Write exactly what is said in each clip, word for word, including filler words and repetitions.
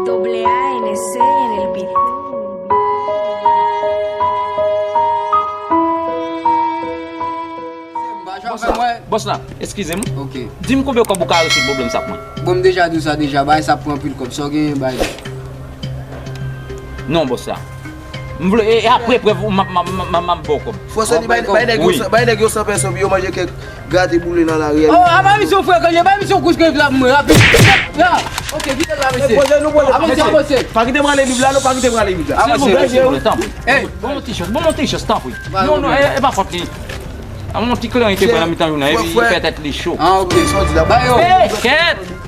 Doble A N S C en el beat. Bòs la, bòs la, eskize m. Ok. Di m konbyen kòb ou ka rezoud pwoblèm sa pou mwen. Bon, m deja di w sa deja, bagay sa pran anpil kòb. Sa w genyen, bay. Non, bòs la. M vle, e, e apre prèv, m ap, m ap, m ap, m ap ba w kòb. Fò sèl li bay, bay nèg yo, bay nèg yo san pèson pou yo manje kèk grate boule nan lari a. Oh, apa misye frekan, ye bay misye kouch ke la mwen rapid. La. Ok, kite la, mesye. Poze nou, poze. Avanse, avanse. Pa kite m rale Bib la, non, pa kite m rale Bib la. Silvouplè, silvouplè, tanpri. Hey. Bon, ti chans, bon, ti chans, tanpri. Non, non, e, e pa fòt li. A yon ti kleren te pran nan mitan jounen, epi fè tèt li cho. Ah, ok, sa w di la. Ba yo. Hey, kèt!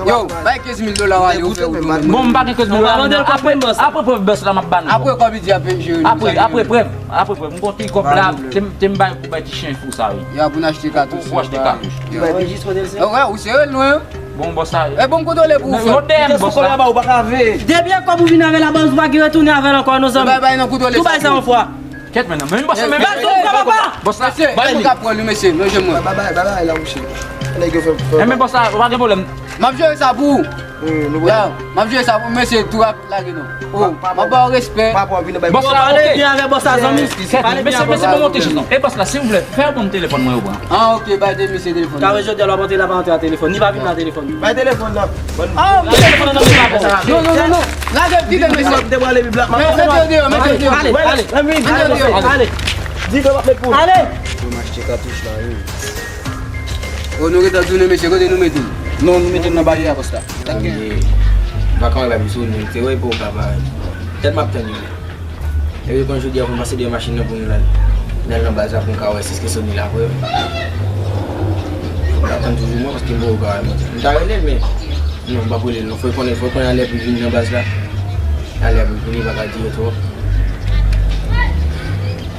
Yo, bay kenz mil dola w ale, ou fè ou tounen. Bon, m pa gen kenz mil dola. Apre, apre prèv bòs la, m ap ba nou. Apre kòb li di ap jere nou. Apre, apre prèv, apre prèv. M konte kòb la, te m, te m bay pou bay ti chen fou sa, wi. Ya, pou n achte katouch. Pou, pou achte katouch. Yo. Ou wè, ou sere l, non? Bon, bòs la. E bon, m kontwole pou ou fè. Yo, dèyè m, bòs la. Ou pa ka veye. Depi e kòb ou vin avè l, bòs, ou pa gen retounen avè l ankò, non, zanmi. Bay, bay, non, kontwole sa. Tou bay sa yon fwa. Kèt, men non, men bòs la, men bòs la, bòs la. Mesye, bay pou ka pran li, mesye, non, je mwen. Bay, bay, bay, bay la, mouche. Nèg yo fè, fè. E men bòs la, ou pa gen pwoblèm. M ap jere sa pou ou. Wi, nou pral. Ya, m ap jere sa pou ou, mesye, tou ap lage non. Oh, m ap ba w respè. Bòs la, pale byen avè bòs la, zanmi. Pale byen avè bòs la. Mesye, mesye, bon, monte chèz non. E bòs la, silvouplè, fè yon bon telefòn mwen yo pran. Ah, ok, bay de mesye telefòn. Kare jodi a, l ap monte la pa antre a telefòn. Ni pa vin nan telefòn. Bay telefòn nan. Ah, telefòn nan, men pa konsa. Non, non, non, non. Lage, kite mesye. Mete yo deyò, mete yo deyò. Ale, ale. Ale. Di ke w ap met pou. Ale. Pou m achte katouch la, wi. Oh, nou gentan tounen, mesye, kote nou mete l? Non, nou mete l nan baryè a, bòs la. Sa gen? M pa ka wè bagay sou nou, se wè pou w ka parèt. Tèt m ap tann yo. Epi konn jodi a pou m pase dèyè machin nan pou nou al, n al nan baz la pou m ka wè si se Sony la vre. Fòk m ap tann toujou mwen paske m poko ka wè mwen. M ta rele l, men non, m p ap rele l non. Fòk konnen, fòk konnen alè pou l vin nan baz la. Alè pou l vini, pa ka dire twòp.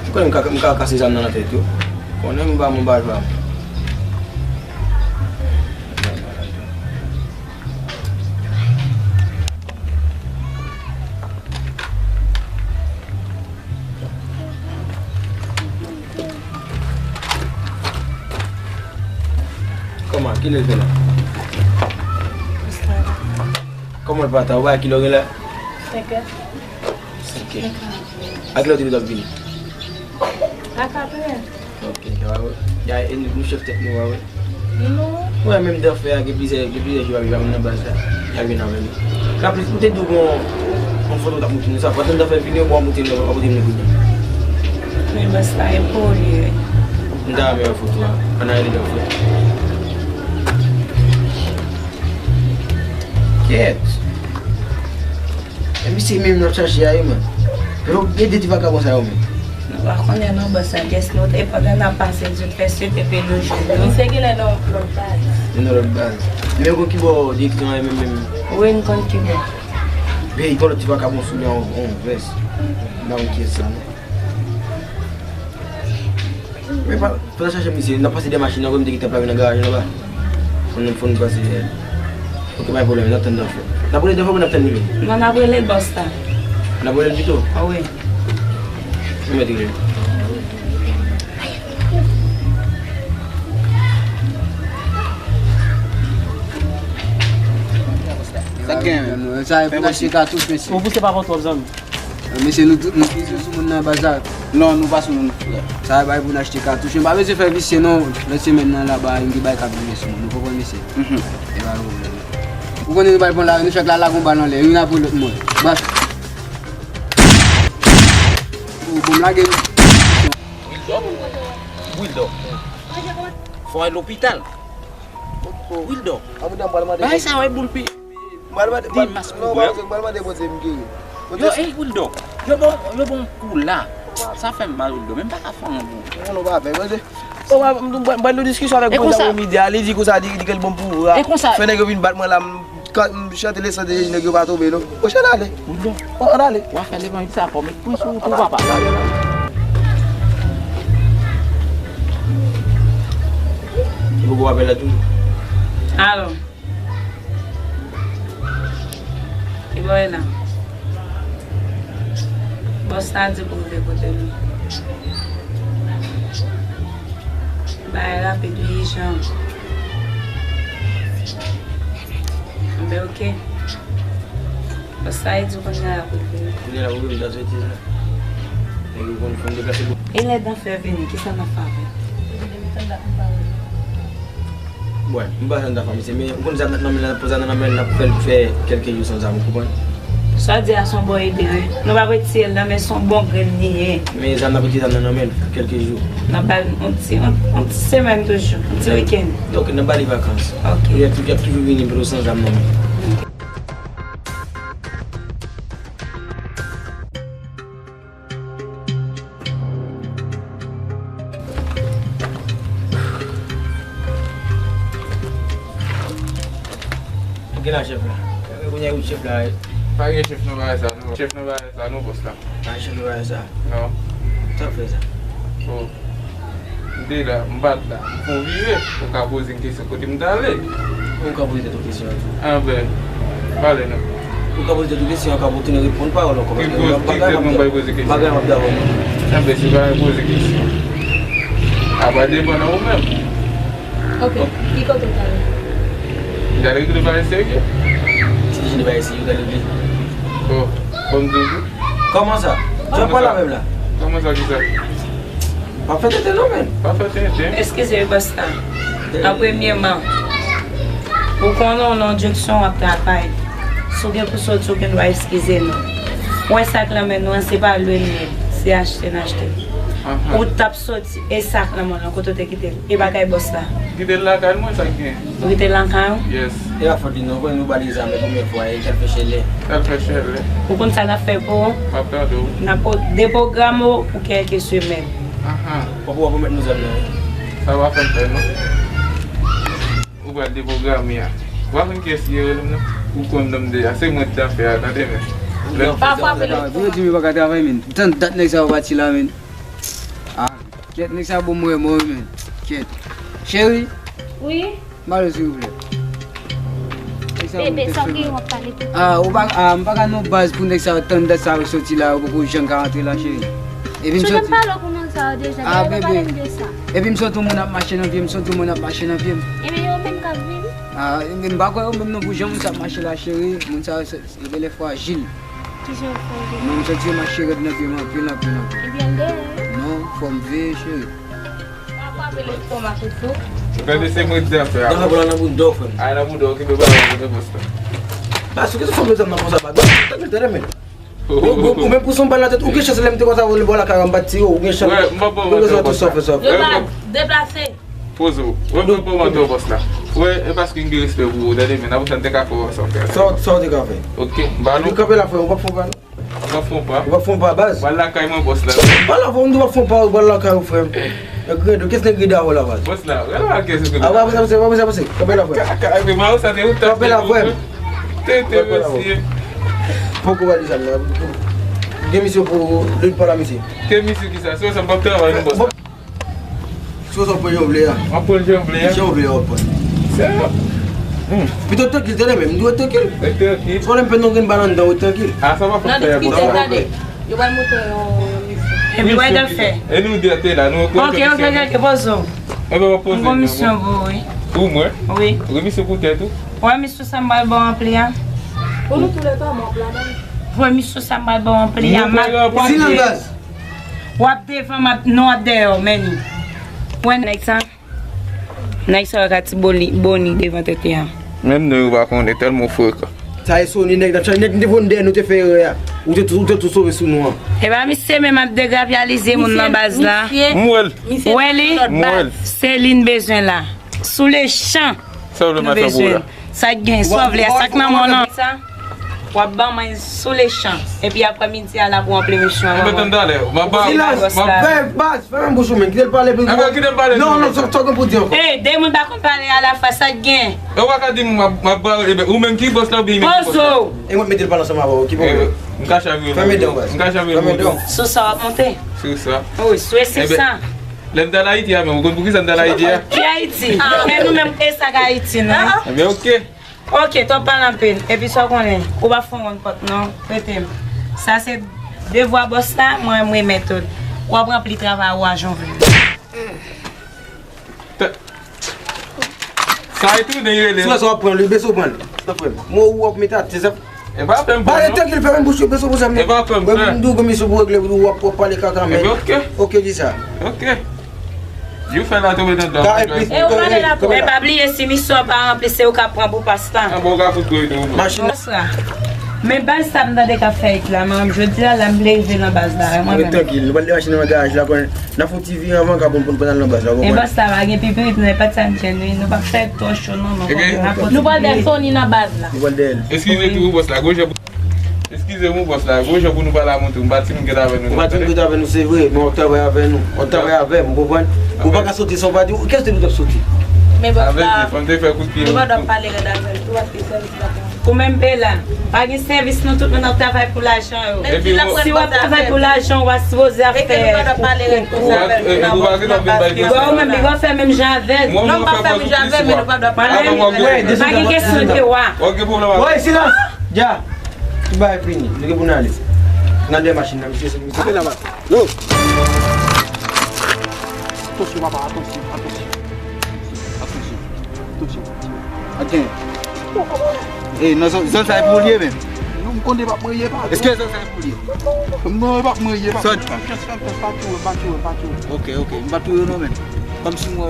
Ou konnen m ka, m ka kase zam nan nan tèt yo. Konnen m pa, m pa jwa. Kòman? Kilè l fè la? Kòman l pa ta? Ou pa kilè w gen la? Senkè. Senkè. A kilè w te dwe t ap vini? A katrè. Ok, ya, ya, e nou, nou chèf tèt nou, wa wè. Non. Wè, menm dan fè a, gen plizyè, gen plizyè jou, y ap nan baz la. Y ap vin avè nou. Kapris, m te di w gon, gon foto w t ap montre nou sa. Pandan dan fè vini, w ap montre nou, w ap montre nou kounye a. Men bòs la, e pou li, wi. M ta renmen wè foto a. Ann ale dan fè. Kèt. E misye menm n ap chache a, wi, man. Yo, gen de ti vagabon sa yo menm. Nou pa konnen non, bòs la, guess nou, e pandan n ap pase, zot fè swit epi nou jwenn nou. Misye genlè nan lòt baz. Li nan lòt baz. Men ou konn ki bò direksyon an ye menm, menm? Wi, m konn ki bò. Men li gon lòt ti vagabon sou li, yon, yon vès. M pa konn kiyès sa, non. Men pa, fò n chache misye, n ap pase dèyè machin nan, wi, m te gentan plake nan garaj anba. Fò n, fò n pase, eh. Ok, pa gen pwoblèm, n ap tann dan fè. N ap rele dan fè, n ap tann li menm. Non, n ap rele bòs la. N ap rele l pito? A wi. Ou mèt rele l. Sa k gen? Sa e pou n achte katouch, mesye. Ou pouse pa pran twòp, zanmi. Mesye, nou tout, nou fiziye sou moun nan baz la. Non, nou pa sou moun, frè. Sa bay pou n achte katouch. Nou pa bezwen fè visye, non. Lòt semèn nan, laba, yon ti bay k ap vini sou moun. Nou konprann, mesye? Mhm. E pa yon pwoblèm. Ou konnen nou pa pran lari, nou fèk la lage yon bal anlè, youn apre lòt, mwen. Bas. Ou bon, m lage. Wildo. Wildo. Fò al lopital. Wildo. Bagay sa wè boul pi. M pral mande, di mas non, pou mwen. M pral mande Bondye m geri. Yo, ey, Wildo, yo bon, yo bon kou la. Sa fè m mal, Wildo, men m pa ka fè anyen pou ou. Non, non, pa fè, Bondye. O, m, m, m pral nan diskisyon avèk Bondye apre midi a, li di konsa, di, di ke l bon pou ou a. E konsa. Fè nèg yo vin bat mwen la, m, m chante lesann de Jezi, nèg yo pa tonbe, non. Oche, ale. Wildo. O, ale. W a fè levanjil sa, fò met pwen sou ou tou, papa. Li poko apèl la tou. Alo. Ki bò w ye la? Bòs la di pou rive kote nou. Bay rapid wi, ijan. Enben, oke. Sa e di w konn la pou vini. Kounye la, ou menm ta soti la. Nèg yo konn fè m deplase bò. E lè dan fè vini, kisa n ap fè avè l? Bon, m pa janm ta fè misye, men ou konn zam nan men l, n ap pran zam nan men l, n ap fè l fè kèlke jou san zam, ou konprann? Sa w di a se yon bon ide, wi. Nou p ap retire l nan men, se yon bon grenn li ye. Men zam n ap retire zam nan nan men l kèlke jou. N ap ba l yon ti, yon, yon ti semèn toujou, yon ti wikenn. Ok, n ap ba li vakans. Ok. Y ap, y ap toujou vini bro san zam nan men. Gen la chèf la. Kounye a ou chèf la. Pa gen chèf nan bagay sa non. Chèf nan bagay sa non, bòs la. Pa gen chèf nan bagay sa. Non. Sa w fè sa? Oh. M te la, m pa t la. M fè yon vire. Ou ka poze m kesyon kote m t ale. Ou ka poze tèt ou kesyon an tou. Anben, pale non. Ou ka poze tèt ou kesyon, ou ka pou tounen reponn pawòl ankò. Ki poze, ki tèt mwen bay poze kesyon? Bagay m ap di avè w. Anben, si w pa poze kesyon. A pa depann nan ou menm. Ok, ki kote w t ale? M t al regle bagay serye. Ti jeni bagay serye, w t al regle. Oh, fò m di w tou. Kòman sa? Jan w pale avè m la. Kòman sa, kisa? Pa fè tenten non, men. Pa fè tenten. Eskize wi, bòs la. An premyèman, ou konnen w nan direksyon w ap travay. Si w gen pou soti, ou gen dwa eskize nou. Ou wè sa k nan men nou an, se pa lwe l ye, se achte n achte. Ou t ap soti, e sa k nan men w lan, kote w te kite l? E bagay bòs la? Kite l lakay mwen, sa k gen? Ou kite l lakay ou? Yes. E pa fòt li non, vre, nou ba li zam, men premyè fwa, e, l fè chèlè. L fè chèlè. Ou konn sa n ap fè pou ou? M ap tande w. N ap po-, depwograme w pou kèlke semèn. Ahan. Ou pa pwomèt nou zam nan, wi. Sa w ap fè m fè, non. Ou pral depwograme a. Ou pa konn kiyès ki rele m, non? Ou konn non m deja. Se mwen k t ap fè a, tande, men. Pafwa, Filipo. Yo di m yo pa ka travay, men. Tann dat nèg sa yo pati la, men. Ah, kèt, nèg sa bon mwen, mwen, men. Kèt. Cheri. Wi. Male, silvouplè. Bebe, sa w gen w ap pale tou? Ah, ou pa, ah, m pa ka nan baz pou nèg sa yo tann dat sa yo soti la, yo poko janm ka rantre la, cheri. Epi m soti. Chonde m pale w pou moun sa yo deja, ah, deja yo pale m de sa. Epi m soti, yon moun ap mache nan pye m, soti, yon moun ap mache nan pye m. Ebyen, yo menm k ap vini. Ah, ebyen, m pa kwè yo menm non pou jan moun sa ap mache la, cheri. Moun sa yo se, se bèlè frajil. Ki jan frajil? Non, m soti yo mache rèd nan pye m anpil, anpil, anpil. Ebyen, l dèyè. Non, fò m veye, cheri. Ou gade se mwen k di afè a. Gade boul la nan bounda w, frè m. A, nan bounda w, okipe pa nan bounda bòs la. Baz, ou gen sou fòm de zam nan konsa, baz. Tann, tann, men. Ou, ou, ou menm pou son bal nan tèt, ou gen chans lè m te konsa vole bò lakay ou, m pa t tire w, ou gen chans. Wè, m pa bon, m pa bon, bòs la. Deplase. Poze w. Wè, m pa bon, m pa bon, bòs la. Wè, e paske m gen respè pou ou, tande, men, apre sa, n te ka fè w ansanm, frè. Sa w, sa w te ka fè? Ok, m ba nou. Epi kanpe la, frè, ou p ap fè w pa non. Ou p ap fè yon pa? Ou p ap fè yon pa, baz? Pral lakay mwen, bòs la. Ou pral lakay, ou p ap fè yon pa, ou pral lakay ou, frè m. Nèg rèd, kès nèg rèd avè w la, baz? Bòs la, rèl avè kès ou. Apre, apre sa, apre sa, apre sa, kanpe la, frè m. Kaka, epi mwen sa te ou ta. Kanpe la, frè m. Tete, mesye. Poko ba li zam nan. Gen misye pou lè l pale a misye. Ke misye kisa? Se sa m p ap travay, non, bòs la. Si w sa w pran jan w vle a. W ap pran jan w vle a. Jan w vle a w ap pran. Pito w trankil, tande, men m di w ret trankil. Ret trankil. Swa lè m fè non grenn bal anndan, w ret trankil. A, sa pa fè. Nan diskite, tande. Yo pral monte yon, yon misyon. Epi w al fè. E nou de te la, nou. Ok, ok, ok, poze w. M gon misyon pou ou, wi. Pou mwen? Wi. Ou gen misyon pou tèt ou? Wè misyon sa m pral ba w ranpli a. Pou nou toulètwa, m ap ladan. Wè misyon sa m pral ba w ranpli a, m ap. Silans, baz. W ap devan, m ap, non, w ap dèyè w, men li. Wè nèg sa? Nèg sa yo ka ti boni, boni devan tèt li a. Menm non yo pa konnen, tèlman w frekan. Sa e Sony, nèg nan chay, nèg devan dèyè nou te fè erè a. Ou te tou, ou te tou sove sou nou an. E pa misye menm ap degrapyalize moun nan baz la. M wè l. Wè li? M wè l. Se li n bezwen la. Sou le chan. Sa w vle m fè pou ou la? Sa k gen, sa w vle a, sa k nan men w nan. W ap ban mwen sou le chan. Epi aprè midi a, n ap ranpli misyon an. Mwen tann talè. M ap ba, m ap fè baz, fèmen bouch ou, men. Kite l pale, epi. Enben, kite l pale. Non, non, sa, sa w gen pou di ankò? Ey, de moun pa konn pale alafwa, sa k gen? E w pa ka di m, m ap, m ap ba, enben, ou menm ki bòs la, oubyen li menm ki bòs la? Poze w. E mwen mete l pale ansanm avè w, ki pwoblèm? M ka chavire. Fèmen dan w, baz. M ka chavire. Fèmen dan w. Sou sa w ap monte? Sou sa. Wi, sou e sou sa. Lè m t al Ayiti a menm, ou konn poukisa m t al Ayiti a? Ki Ayiti? E nou menm, e sa k Ayiti, non? Enben, ok. Ok, twòp pale anpil. Epi sa w konnen, ou pa fè yon pòt, non. Rete m. Sa se devwa bòs la, mwen, m remèt ou l. W ap ranpli travay ou a jan w vle. Sa e tounen rele. Si w wè sa w ap pran li, bese w pran li. Tanpri. Mwen ou w ap mete a tèt. E pa fè m pè, non. Pale trankil, fèmen bouch ou, pèsonn pou sa. E pa fè m pè. M di w gen misyon pou regle, w ap, w ap pale kaka, men. Ebyen, oke. Oke, di sa. Oke. Yo fè la tonbe nan dòm. Ka epi, e, ou pale la tou. Men pa bliye, si misyon an pa ranpli, se ou k ap pran pou pas la. An bon, ou ka fout kouri tou. Machin. Bòs la. Men baz sa m tande k ap fè it la, mwen menm, jodi a la, m vle rive nan baz la, mwen menm. Rete trankil, nou pral de machin nan garaj la, kon, n a fè yon ti vire anvan, ka pou n, pou n pran nan baz la, ou konprann? E bòs la, pa gen pipirit, non, e pa t sa m tjwenn, wi, nou p ap fè twò cho, non, non, konprann. Nou pral dèyè Sony nan baz la. Nou pral dèyè l. Eskize tou, bòs la, gwo jan. Eskize m wi bòs la, gwo jan pou nou pale a montre, m pa timoun ki t avè nou. Ou pa timoun ki t avè nou, se vre, men w ap travay avè nou. W ap travay avè m, ou konprann? Ou pa ka soti san w pa di, kiyès te pou t ap soti? Men bòs la, fò n te fè kout pye nou pa dwe pale rèd avè l tou, paske sèvis la pa. Ou menm Bella, pa gen sèvis non, tout moun ap travay pou lajan yo. Si w ap travay pou lajan, w pa sipoze ap fè kout pye. Bigò, ou menm, Bigò fè menm jan avè l. Non, m pa fè menm jan avè l, men nou pa dwe pale rèd. Pa gen kesyon de wa. Woy, silans! Dja! Tout bagay fini. Nou gen pou n ale. N al dèyè machin nan, misye, se misye. Kanpe la, yo! Atansyon, papa, atansyon, atansyon. Atansyon, atansyon. Aten. E, nan zòn, zòn sa e pou l ye menm? Non, m konnen e p ap mwen ye, pa. Èske zòn sa e pou l ye? Non, e p ap mwen ye, pa. Fè m chans, fè m chans, pa touye m, pa touye m, pa touye m. Oke, oke, m p ap touye w non, menm. Kòmsi m wè,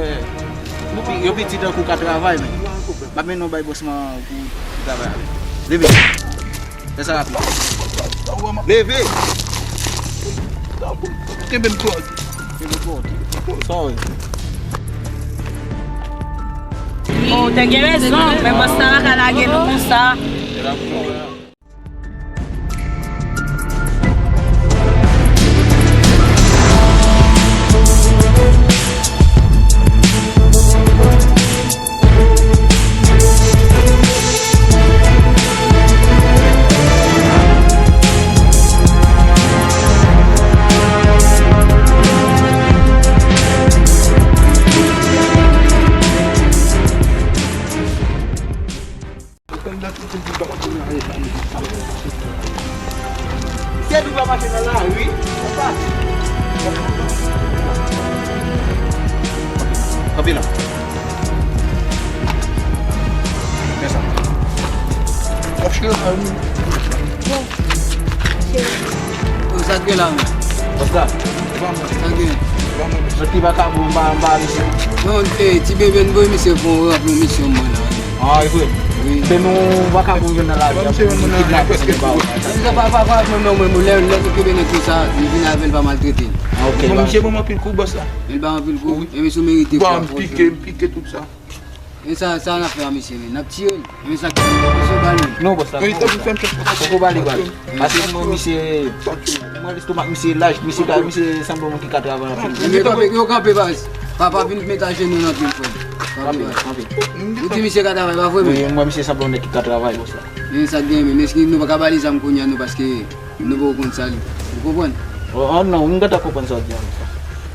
yo pi, yo piti tankou ka travay, menm. M ap mennen w bay bòs mwen pou travay avè l. Leve. Fè sa rapid. Leve. Kenbe m twò. Kenbe m twò. Sorry. Bon, ou te gen rezon, men bòs la pa ka lage nou konsa. Se nou pa mache nan lari, papa. Kanpe la. Fè sa. W ap chire sa, wi. Bon. Sa k gen la menm? Bòs la. Sa k gen? Sòti vakabon anba, anba misye. Non, eh, ti bebe, n voye misye pou ranpli misyon mwen la. Ah, e vre? Wi. Men nou vakabon jwenn nan lari a, nou kidnape, se pa ou. Sa pa, pa, pa, non, non, mwen, lè, lè nou kenbe nèg konsa, li vin avè l pa maltrete l. Ah, ok. Bon, misye ban m anpil kou, bòs la. Li ba anpil kou? Wi. E misye merite. Bon, m pike, m pike tout sa. E sa, sa n ap fè a misye, men n ap tiye l. Men sa k misye ba nou. Non, bòs la. Ey, tanpri, fè m chans pou pase. Poko ba li bal. Pase mwen, misye, mwen lestomak misye laj, misye ka, misye sanble moun ki ka travay anpil. Yo kanpe, yo kanpe, baz. Pa, pa vin met ajenou nan pye m, frè m. Kanpe, kanpe. Ou di misye ka travay, pa vre, men? Wi, mwen, misye sanble yon nèg ki ka travay, bòs la. Men sa k gen, men èske nou pa ka ba li zam kounye a, nou, paske nou poko konn sa li. Ou konprann? Oh, oh, non, m gentan konprann sa w di a, men sa.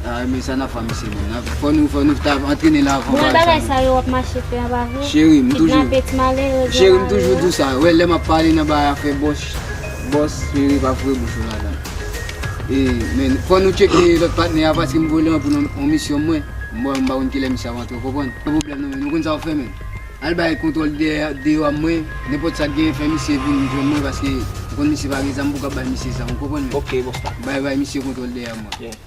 Ah, men sa n ap fè, mesye, men n ap, fò nou, fò nou ta antrene l avan. Bon, bagay sa yo w ap mache fè a, pa vre? Cheri, m toujou, kidnape ti malerèz yo. Cheri, m toujou di w sa. Wè, lè m ap pale nan bagay afè bòs, bòs, cheri, pa foure bouch ou ladan. E, men fò nou tcheke lòt patnè a, paske m voye l pou yon misyon mwen. M wè, m pa konn kilè misye ap antre, w konprann? Pa pwoblèm non, men nou konn sa w fè, men. Al bay kontwòl dèyè, deyò a mwen, nenpòt sa k genyen fè misye vin jwenn mwen, paske ou konn misye pa gen zam pou w ka bay misye zam, ou konprann, men. Ok, bòs la. Bay, bay misye kontwòl dèyè a mwen. Yeah.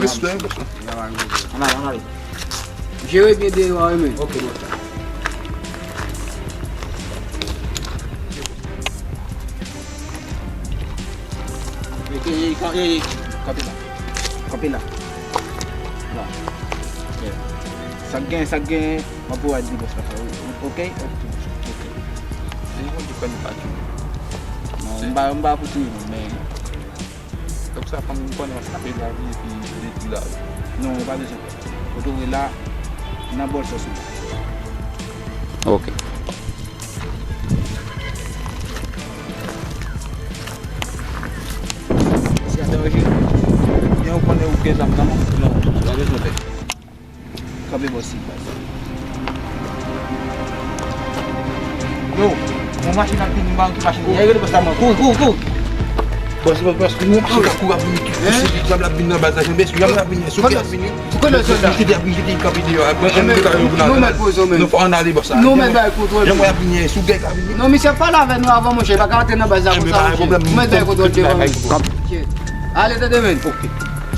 Respè, respè. Ann ale, ann ale. Jere byen deyò a, wi, men. Ok, bòs. E, e, e, kanpe la. Kanpe la. La. Yeah. Sa k genyen, sa k genyen, m ap pwouve di bòs la. Ok? Ok. Ok. Se yon di kònn pa tou. Non, m pa, m pa pou touye moun, men. Donk sa fè m konnen w ap tape lavi epi detwi lavi. Non, ou pa bezwen pè. Kote w ye la, nan bòl sòs ou. Ok. Mesye a danje. Byen ou konnen ou gen zam nan men w. Non, ou pa bezwen pè. Kanpe bòs isit, baz. Yo, yon machin ap vini, m pa wè ki machin. Ey, rele bòs la, man. Kouri, kouri, kouri. Bòs, bòs, bòs, yon machin k ap kouri ap vini tout pouse, dyab la ap vin nan baz la, janbe, dyab la ap vini, sou ki ap vini. Ou konnen sòlda. Kite, kite, kite kanpe deyò a. Mwen, mwen, mwen, nou mèt poze, men. Nou fò ann ale, bòs la. Nou mèt bay kontwòl. Jan mwen ap vini, sou gèk ap vini. Non, misye ap pale avè nou avan, monchè, pa ka antre nan baz la konsa, monchè. Mwen bay kontwòl deyò. Ale, tande, men. Ok.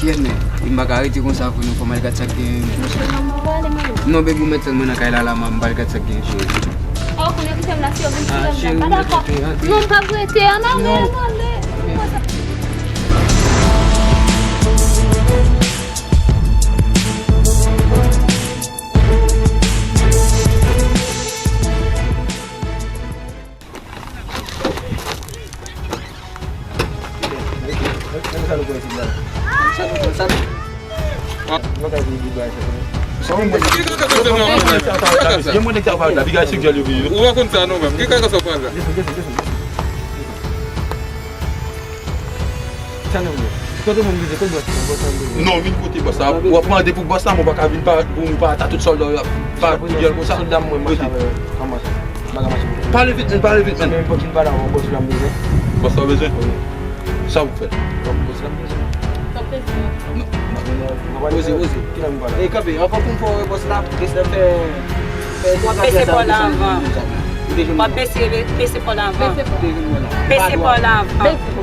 Kiyès, men? M pa ka rete konsa, frè, non, fò m al gad sa k genyen. Monchè, non, mwen prale, mwen. Non, baby, ou mèt tann mwen nan kay la, la, m, m pral gad sa k genyen, cheri. Oh, konnen kite m la, si yo vin tire m, m pa dakò. Non, m p ap rete, ann ale, ann ale. Ou pa konn sa non, menm. Ki kaka sa w pran la? Sa nan men. Kote moun vide, kote bòs la, bòs la vide. Non, vin kote bòs la. W ap mande pou bòs la, men w pa ka vin pa, pou, pa ta tout sòlda yo ap pa pi dyòl konsa. Sòlda mwen mache avè anba sa. M pa ka mache pou. Pale vit, men, pale vit, men. Men pou ki m pale avè bòs la m bezwen. Bòs la w bezwen? Wi. Sa w fè? Bòs la m bezwen. Sa w bezwen? Poze, poze. Ki lè m pale? E kanpe, anvan pou m fè w bòs la, fè, fè twa. W ap bese kò la anvan. W ap bese, bese kò la anvan. Bese kò la anvan. Bese.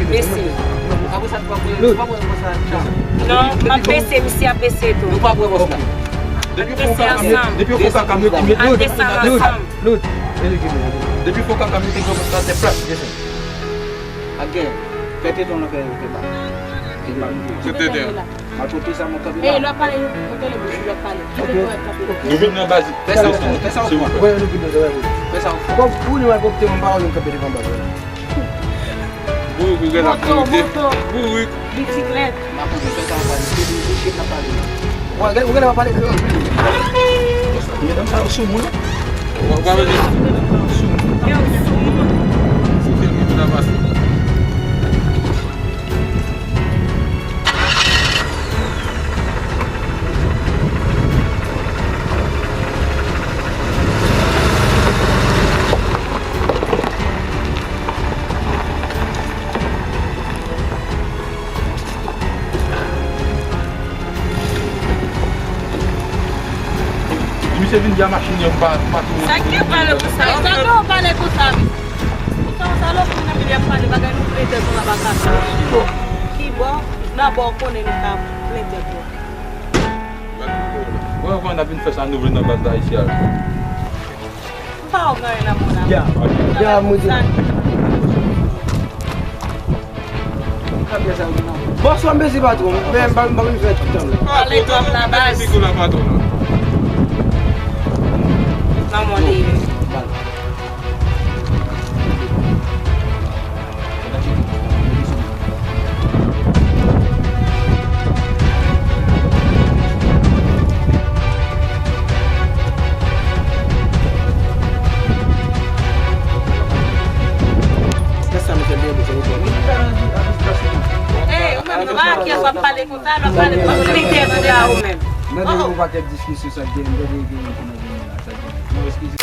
Mèsi. Non, m ap bese, misye ap bese tou. Nou pa pran bòs la. Depi fò kaka mete, depi fò kaka mete, mete. An desanm ansanm. Depi fò kaka mete granmoun sa tèt plat. Ak gen, fè teton nan fè, fè ba. Fè teton. Malpwòpte sa mwen kanpe la. Ey, lè w ap pale, mete le bouch, lè w ap pale. Kite kò w ap kanpe. Nou vin nan baz. Fè sa w fè, fè sa w fè. Fè sa w fè. Bon, pou nou malpwòpte, mwen pa wè nou kanpe devan baz la. Bourik, ou gen la moto, moto. Bourik. Bisiklèt. M ap fè sa w fè, se bourik k ap pale. Wè, gen, ou gen la pale kreyòl. Medam sa yo sou moun. Wè, wè, medam sa yo sou moun. Yo sou moun. Se filme pou ta pase. Misye vin di a machin yo, m pa, m pa tou. Sa k gen pale konsa? Sa k gen pale konsa, wi? Ou se yon salopri nan milye ap pale bagay nou plentè pou la pa ka sa. Kibò? Kibò? Nan bò w konnen nou ka plentè pou. Mwen, mwen, n ap vin fè sa nou vle nan baz la isi a. M pa wè w gen anyen nan men w la. Ya. Ya, mwen di. Bòs, w ap mezi patwon. Men, m pa, m pa vin fè tout tan la. Pale twòp la baz. Nan mwen li ye. Ey, ou menm, non, a kiyès w ap pale konsa, w ap pale konsa, ou menm. Gade yon pakèt diskisyon sa k gen, gade gen yon ki nan gen la, sa k gen. Non, eskize.